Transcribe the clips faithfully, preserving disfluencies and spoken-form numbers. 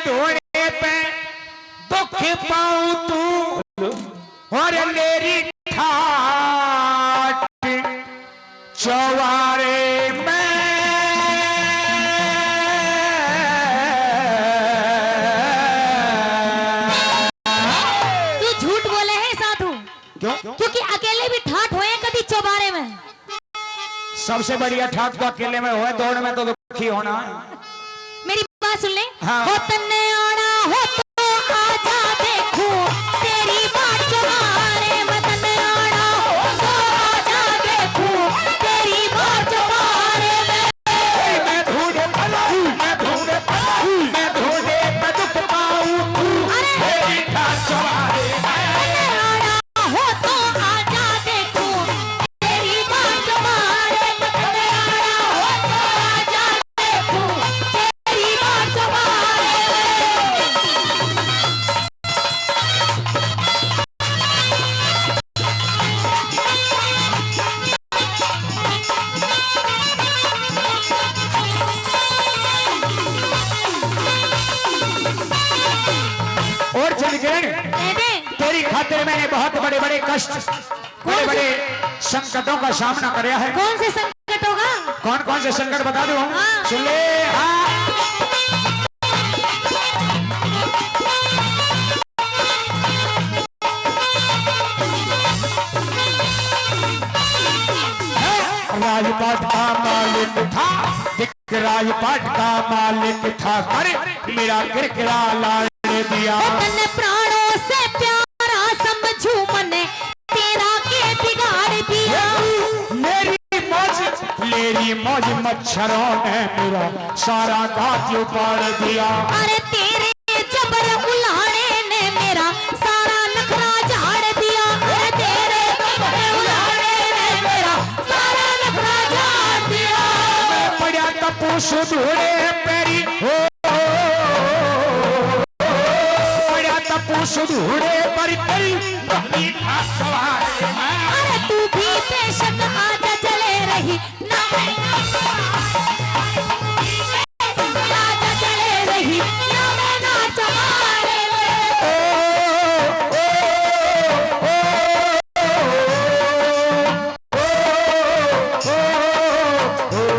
ढोले पे दुख पाऊं तू, और मेरी ठाट चौबारे में। तू झूठ बोले है साधु। क्यों? क्योंकि अकेले भी ठाट होए कभी चौबारे में। सबसे बढ़िया ठाट तो अकेले में होए, दौड़ में तो दुखी होना। मेरी बात सुन ले। हाँ। हो तन्ने आना हो तो आजा देखूं तेरी मार चौबारे में, तन्ने आना हो तो आजा देखूं तेरी मार चौबारे में। मैं ढूंढे पलाऊ, मैं ढूंढे पलाऊ, मैं ढूंढे पे दुख पाऊं तू, अरे। मेरी ठाट चौबारे में। तन्ने आना हो तो आजा देखूं तेरी मार चौबारे में, तन्ने आना हो तो आजा देखूं तेरी मार चौबारे में। और चंद्रकिरण, कह दे। तेरी खातिर मैंने बहुत बड़े बड़े कष्ट, बड़े बड़े संकटों का सामना करया है। कौन से संकट होगा? कौन कौन से संकट बता दूं? हाँ। सुन ले। हाँ। राजपाट का मालिक था, दिक राजपाट का मालिक था, कर मेरा किरकिरा लाड़ दिया। ओ तन्ने प्राणों से प्यारा समझू मने, तेरा के बिगाड़ दिया। मेरी मौज, मेरी मौज मच्छरों ने मेरा सारा गात उपाड़ दिया। अरे तेरे जबर उलाहड़े ने मेरा सारा नखरा झाड़ दिया। अरे तेरे जबर उलाहड़े ने मेरा सारा नखरा झाड़ दिया। मैं पड़ा तपू सुधूड़े पैरी हो, पड़ा तपू सुधूड़े पर तेरी बहनी था सवार। अरे तू भी बेशक आजा जले रही, ना मैं ना आजा जले रही, ना मैं ना चमारे। ओ, ओ, ओ, ओ।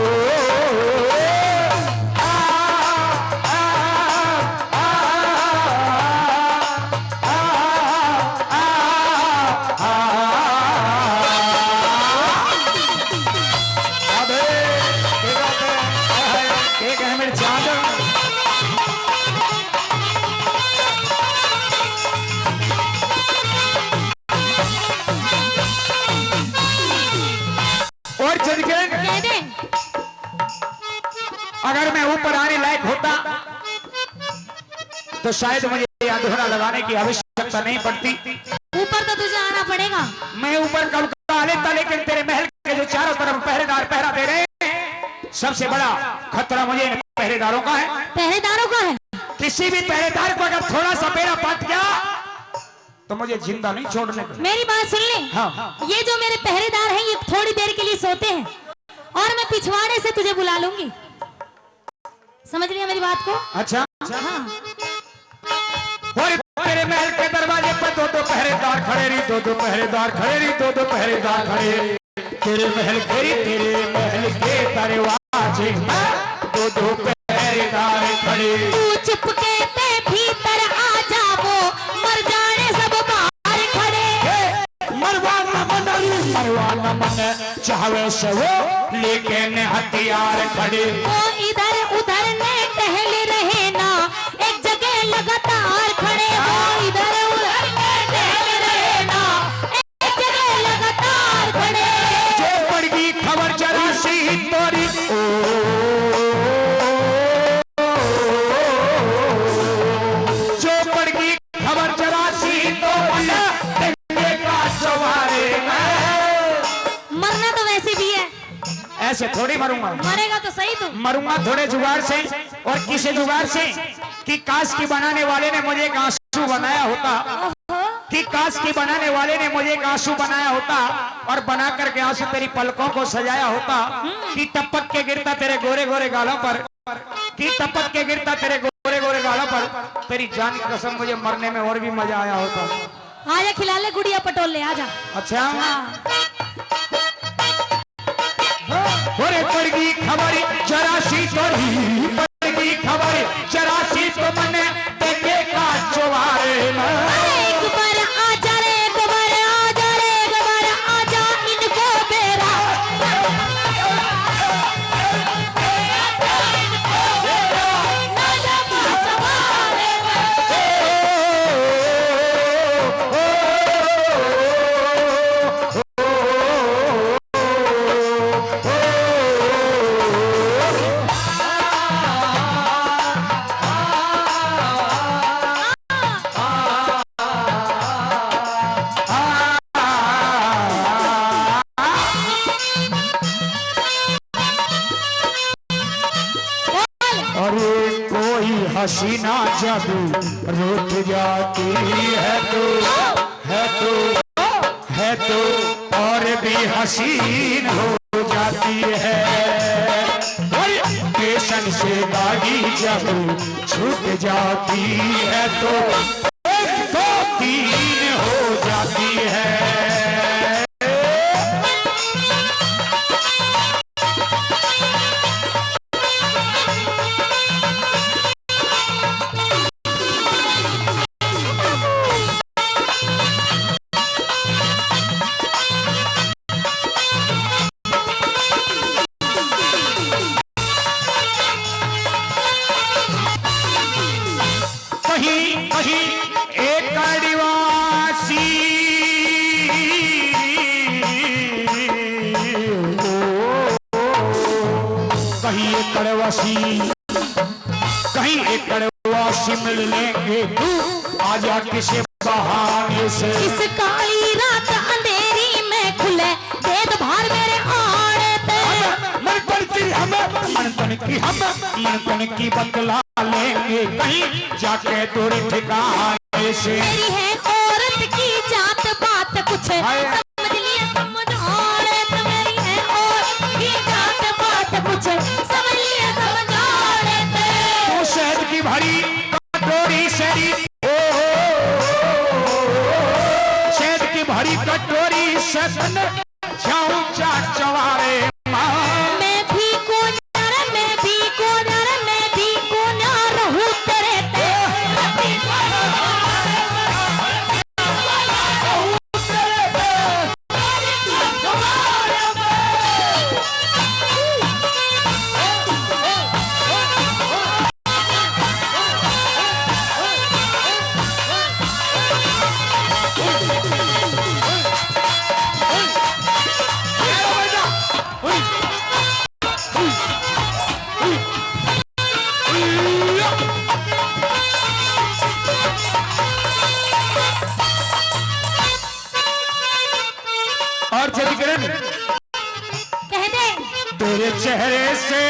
अबे, के बात है? हाय, हाय, के कहे मेरे चांद? और जदगन कह दे। अगर मैं ऊपर आने लायक होता तो शायद मुझे यह दोहरा लगाने की आवश्यकता नहीं पड़ती। ऊपर तो तुझे आना पड़ेगा। मैं ऊपर कब का आ लेता, लेकिन तेरे महल के जो चारों तरफ पहरेदार पहरा दे रहे हैं, सबसे बड़ा खतरा मुझे इन पहरेदारों का है। पहरेदारों का है? किसी भी पहरेदार को अगर थोड़ा सा बेरा पाट गया तो मुझे जिंदा नहीं छोड़ने का। मेरी बात सुन ले। हाँ। ये जो मेरे पहरेदार हैं, ये थोड़ी देर के लिए सोते हैं और मैं पिछवाड़े से तुझे बुला लूंगी। समझ लिया मेरी बात को? अच्छा। हाँ। और तेरे महल के दरवाजे पर दो दो पहरेदार खड़े रही, दो दो पहरेदार खड़े रही, दो दो पहरेदार खड़े। तेरे महल के, तेरे महल के दरवाजे पर दो दो पहरेदार खड़े। तू चुपके ते भीतर आ जा, वो मर जाने सब बाहर खड़े। ए, मरवा न मन, मरवा न मन, चाहे से वो लेकिन हथियार खड़े। वो इधर उधर ने टहल रहे ना, एक जगह लगातार खड़े। वो इधर उधर ने टहल रहे ना, एक जगह लगातार खड़े। जो पड़ गई खबर जरा सी तोरी, ओ, जो पड़ गई खबर जरा सी तो मना, डंडे का सवारे मैं। मरना तो वैसे भी है। ऐसे थोड़ी मरूंगा। मरेगा तो सही तू। मरूंगा थोड़े जुगाड़ से। और किसे जुगाड़ से? कि काश की बनाने वाले ने मुझे एक आंसू बनाया होता, ओहो। कि काश की बनाने वाले ने मुझे एक आंसू बनाया होता और बना करके आंसू तेरी पलकों को सजाया होता, हम्म। कि टपक के गिरता तेरे गोरे गोरे गालों पर, कि टपक के गिरता तेरे गोरे गोरे गोरे गालों पर, तेरी जान की कसम, मुझे मरने में और भी मजा आया होता। आजा खिला ले गुड़िया पटोले, आजा। अच्छा। हाँ। ओरे पड़गी खबर जरा सी तोरी, पड़गी खबर जरा सी तो मने देखे का चुबारे में। एक बार आजा रे, एक बार आजा रे, एक बार आजा, इनको बेरा। अरे कोई हसीना जब रूठ जाती है तो, है तो, है तो और भी हसीन हो जाती है। और स्टेशन से गाड़ी जब छूट जाती है तो एक दो तीन हो जाती है। कहीं कहीं एक आदिवासी, कहीं एक आदिवासी, कहीं एक आदिवासी मिल लेंगे तू, आजा किसी बहाने से। इस काली रात अंधेरी में खुले दे दो भार मेरे आड़े ते। मन तन की हम, मन तन की हम, मन तन की बतला लेंगे कहीं जाके दूर ठिकाने से। मेरी है औरत की जात बात कुछ हाय। समझ लिए समझ औरत, मेरी है औरत की जात बात कुछ समझ लिए समझ औरत। तू शहद की भरी कटोरी से, ओ, शहद की भरी कटोरी से तन जाऊं जा चवारे माँ। मैं भी कोन्या रे, मैं भी कोन्या रे, मैं भी कोन्या रहूं तेरे ते। और जल्दी करें। कह दे। तेरे चेहरे से,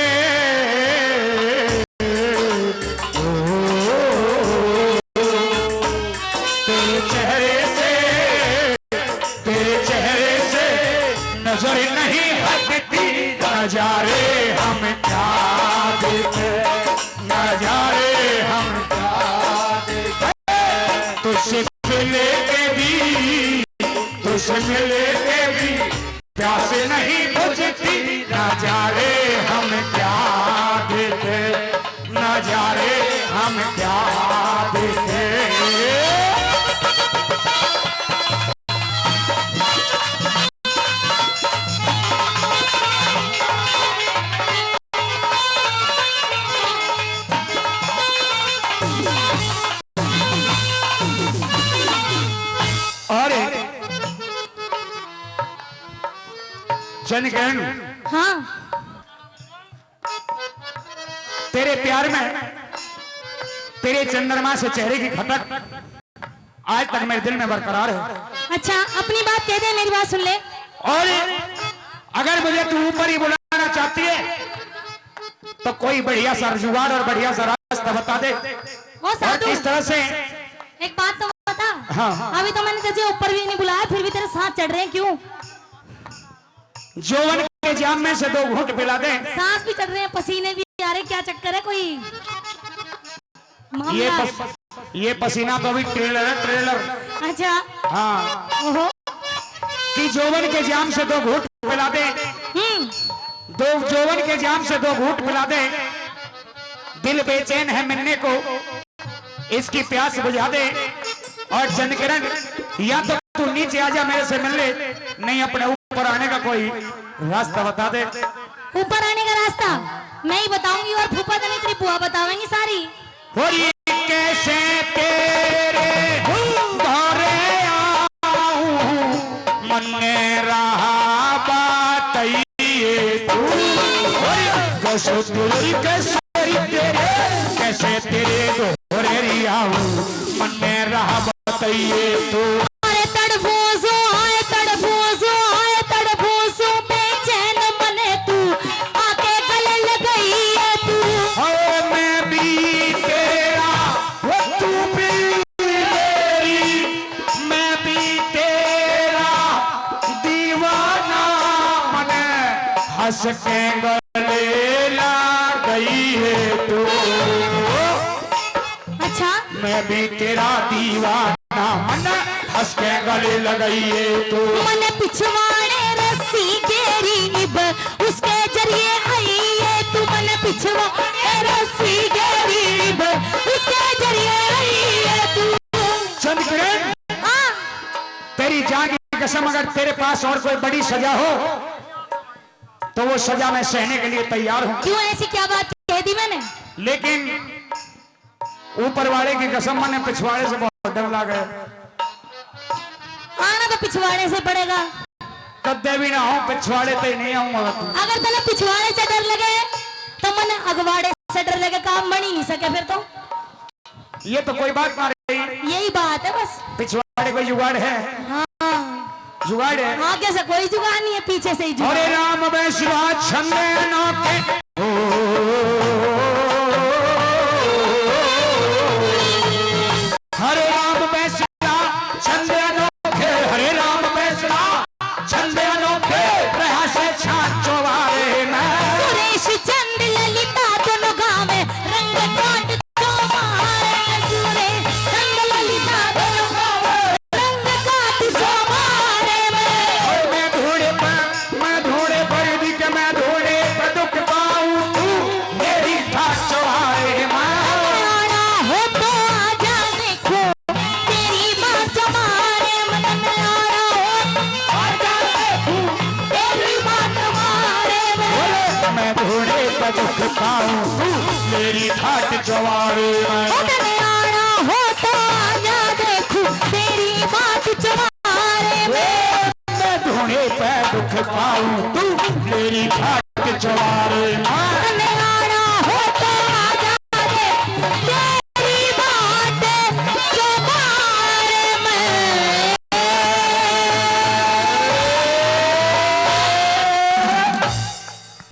ओ, तेरे चेहरे से, तेरे चेहरे से नजर नहीं हटती। नजारे हम क्या देखे, नजारे हम क्या देखे। तुझसे मिले के भी, तुझसे मिले के भी प्यास नहीं बुझती। नजारे हम क्या देखे, नजारे हम क्या देखे। अरे जन कहन, हाँ। तेरे प्यार में, तेरे चंद्रमा से चेहरे की खटक आज तक मेरे दिल में बरकरार है। अच्छा, अपनी बात कह दे, मेरी बात सुन ले। और अगर मुझे तू ऊपर ही बुलाना चाहती है, तो कोई बढ़िया सा जुगाड़ और बढ़िया सा रास्ता बता दे। ओ और साधु, इस तरह से एक बात तो बता। हाँ। अभी तो मैंने तुझे ऊपर भी नहीं बुलाया, फिर भी तेरे सांस चढ़ रहे हैं, क्यों? जोवन के जाम में से दो घूंट पिला दे। सांस भी चढ़ रहे हैं, पसीने भी आ रहे, क्या चक्कर है कोई? ये मामला। पस-, ये पसीना तो अभी ट्रेलर है, ट्रेलर। अच्छा। हाँ। ओहो। कि जोवन के जाम से दो घूंट पिला दे। हम्म। दो, जोवन के जाम से दो घूंट पिला दे। दिल बेचैन है मिलने को, इसकी प्यास बुझा दे। और चंद्रकिरण, या तो तू नीचे आ जा मेरे से मिलने, नहीं अपने ऊपर आने का कोई रास्ता बता दे। ऊपर आने का रास्ता मैं ही बताऊंगी और फूफा तो नहीं, तेरी बुआ बतावेंगी सारी। और ये कैसे तेरे घरे आऊं, मन्ने रहा बताइए तू। और कैसे तेरे, कैसे तेरे, कैसे तेरे घरे आऊं, मन्ने रहा बताइए तू। अरे तड़फूं सूं, आए तड़फूं सूं, आए तड़फूं सूं, बेचैन मने तू आके गले लगाइए तू। ओ मैं भी तेरा, ओ तू भी मेरी, मैं भी तेरा दीवाना, मने हंस के गले लगाइए तू। अच्छा। मैं भी तेरा दीवाना, मन्ने हंस के गले लगाइए तू। मन्ने पिछवाड़े रस्सी गेरी इब, उसके जरिए आइए तू। मन्ने पिछवाड़े रस्सी गेरी इब, उसके जरिए आइए तू। चंद्रकिरण, हाँ। तेरी जान की कसम, अगर तेरे पास और कोई बड़ी सजा हो तो वो सजा मैं सहने के लिए तैयार हूँ। क्यों, ऐसी क्या बात कह दी मैंने? लेकिन ऊपर वाले की कसम, मन्ने पिछवाड़े से बहुत डर लगे। आना तो पिछवाड़े से पड़ेगा। कदे भी ना हो, पिछवाड़े ते नहीं आऊंगा। अगर तने पिछवाड़े से डर लगे तो मन्ने अगवाड़े से डर लगे, काम बन ही नहीं सके फिर तो। ये तो कोई बात ना रही। यही बात है बस। पिछवाड़े कोई जुगाड़ है? हाँ। जुगाड़ है? आगे से कोई जुगाड़ नहीं है, पीछे से ही जुगाड़। हरे राम वैष्णवा छंद अनोखे। हरे राम वैष्णवा छंद अनोखे, हरे राम वैष्णवा छंद अनोखे, रहा से छाछो वारे में। सुरेश चंद ललिता दोनों गावे, रंग काट जो मारे में। सुरेश चंद ललिता दोनों गावे, रंग काट जो मारे में। और मैं ढूंढे पर, मैं ढूंढे पर दिख, मैं ढूंढे पर दुख पाऊं तू मेरी छाछो वारे में। आना हो तो आ जा देखो। तेरी बात मारे मन आया हो, आजा देखूं, तेरी बात मारे में। मैं ढूंढे पर दुख पाऊं तू मेरी ठाट चवारे में। ओ मन आया हो तो आजा देखूं, तेरी बात चवारे में। मैं ढूंढे पर दुख पाऊं तू मेरी ठाट चवारे में।